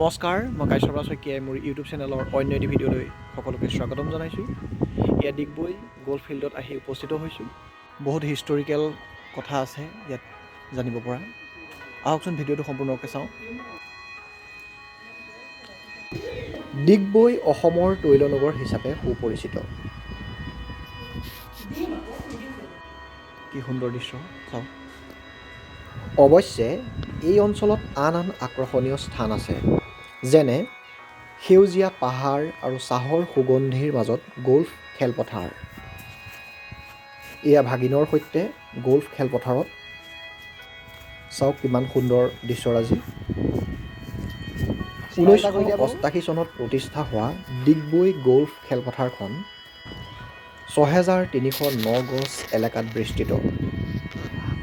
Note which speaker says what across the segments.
Speaker 1: নমস্কাৰ, মই কাশ্যপ শইকীয়াই মোৰ ইউটিউব চেনেলৰ অন্য এটি ভিডিঅ'লৈ সকলোকে স্বাগতম জনাইছোঁ। এয়া ডিগবৈ গ'ল্ফ ফিল্ডত আহি উপস্থিত হৈছোঁ। বহুত হিষ্টৰিকেল কথা আছে ইয়াত জানিব পৰা। আহকচোন, ভিডিঅ'টো সম্পূৰ্ণকৈ চাওঁ। ডিগবৈ অসমৰ তৈলনগৰ হিচাপে সুপৰিচিত। কি সুন্দৰ দৃশ্য চাওক। অৱশ্যে এই অঞ্চলত আন আন আকৰ্ষণীয় স্থান আছে, যেনে সেউজীয়া পাহাৰ আৰু চাহৰ সুগন্ধিৰ মাজত গ'ল্ফ খেলপথাৰ। এয়া ভাগিনৰ সৈতে গ'ল্ফ খেলপথাৰত। চাওক কিমান সুন্দৰ দৃশ্যৰাজি। 1988 চনত প্ৰতিষ্ঠা হোৱা ডিগবৈ গ'ল্ফ খেলপথাৰখন 6309 গজ এলেকাত বিস্তৃত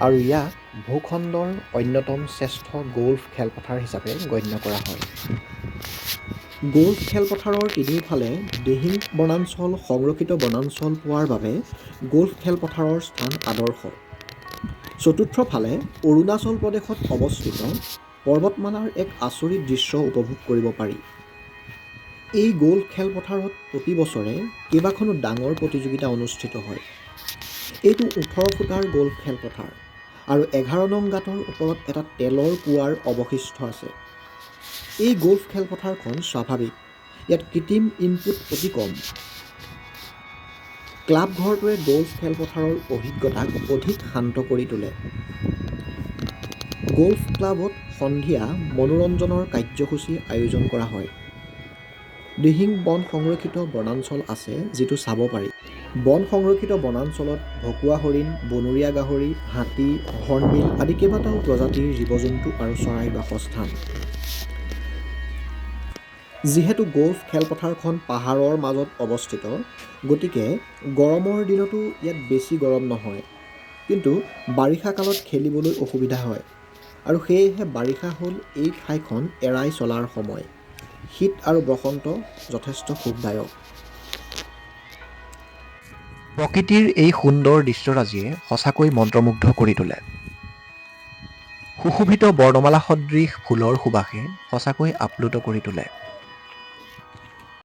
Speaker 1: আৰু ইয়াক ভূখণ্ডৰ অন্যতম শ্ৰেষ্ঠ গ'ল্ফ খেলপথাৰ হিচাপে গণ্য কৰা হয়। গ'ল্ফ খেলপথাৰৰ তিনিওফালে দিহিং বনাঞ্চল সংৰক্ষিত বনাঞ্চল পোৱাৰ বাবে গ'ল্ফ খেলপথাৰৰ স্থান আদৰ্শ। চতুৰ্থফালে অৰুণাচল প্ৰদেশত অৱস্থিত পৰ্বতমালাৰ এক আচৰিত দৃশ্য উপভোগ কৰিব পাৰি। এই গ'ল্ফ খেলপথাৰত প্ৰতি বছৰে কেইবাখনো ডাঙৰ প্ৰতিযোগিতা অনুষ্ঠিত হয়। এইটো 18 ফুটাৰ গ'ল্ফ খেলপথাৰ আৰু 11 নং গাঁতৰ ওপৰত এটা তেলৰ কুঁৱাৰ অৱশিষ্ট আছে। এই গ'ল্ফ খেলপথাৰখন স্বাভাৱিক, ইয়াত কৃত্ৰিম ইনপুট অতি কম। ক্লাব ঘৰটোৱে গ'ল্ফ খেলপথাৰৰ অভিজ্ঞতাক অধিক শান্ত কৰি তোলে। গ'ল্ফ ক্লাবত সন্ধিয়া মনোৰঞ্জনৰ কাৰ্যসূচী আয়োজন কৰা হয়। দিহিং বন সংৰক্ষিত বনাঞ্চল আছে, যিটো চাব পাৰি। বন সংৰক্ষিত বনাঞ্চলত ভকুৱা হৰিণ, বনৰীয়া গাহৰি, হাতী, হৰ্ণবিল আদি কেইবাটাও প্ৰজাতিৰ জীৱ জন্তু আৰু চৰাইৰ বাসস্থান। যিহেতু গ'ল্ফ খেলপথাৰখন পাহাৰৰ মাজত অৱস্থিত, গতিকে গৰমৰ দিনতো ইয়াত বেছি গৰম নহয়। কিন্তু বাৰিষা কালত খেলিবলৈ অসুবিধা হয় আৰু সেয়েহে বাৰিষা হ'ল এই ঠাইখন এৰাই চলাৰ সময়। শীত আৰু বসন্ত যথেষ্ট সুখদায়ক। প্ৰকৃতিৰ এই সুন্দৰ দৃশ্যৰাজিয়ে সঁচাকৈ মন্ত্ৰমুগ্ধ কৰি তোলে। সুশোভিত বৰ্ণমালা সদৃশ ফুলৰ সুবাসে সঁচাকৈ আপ্লুত কৰি তোলে।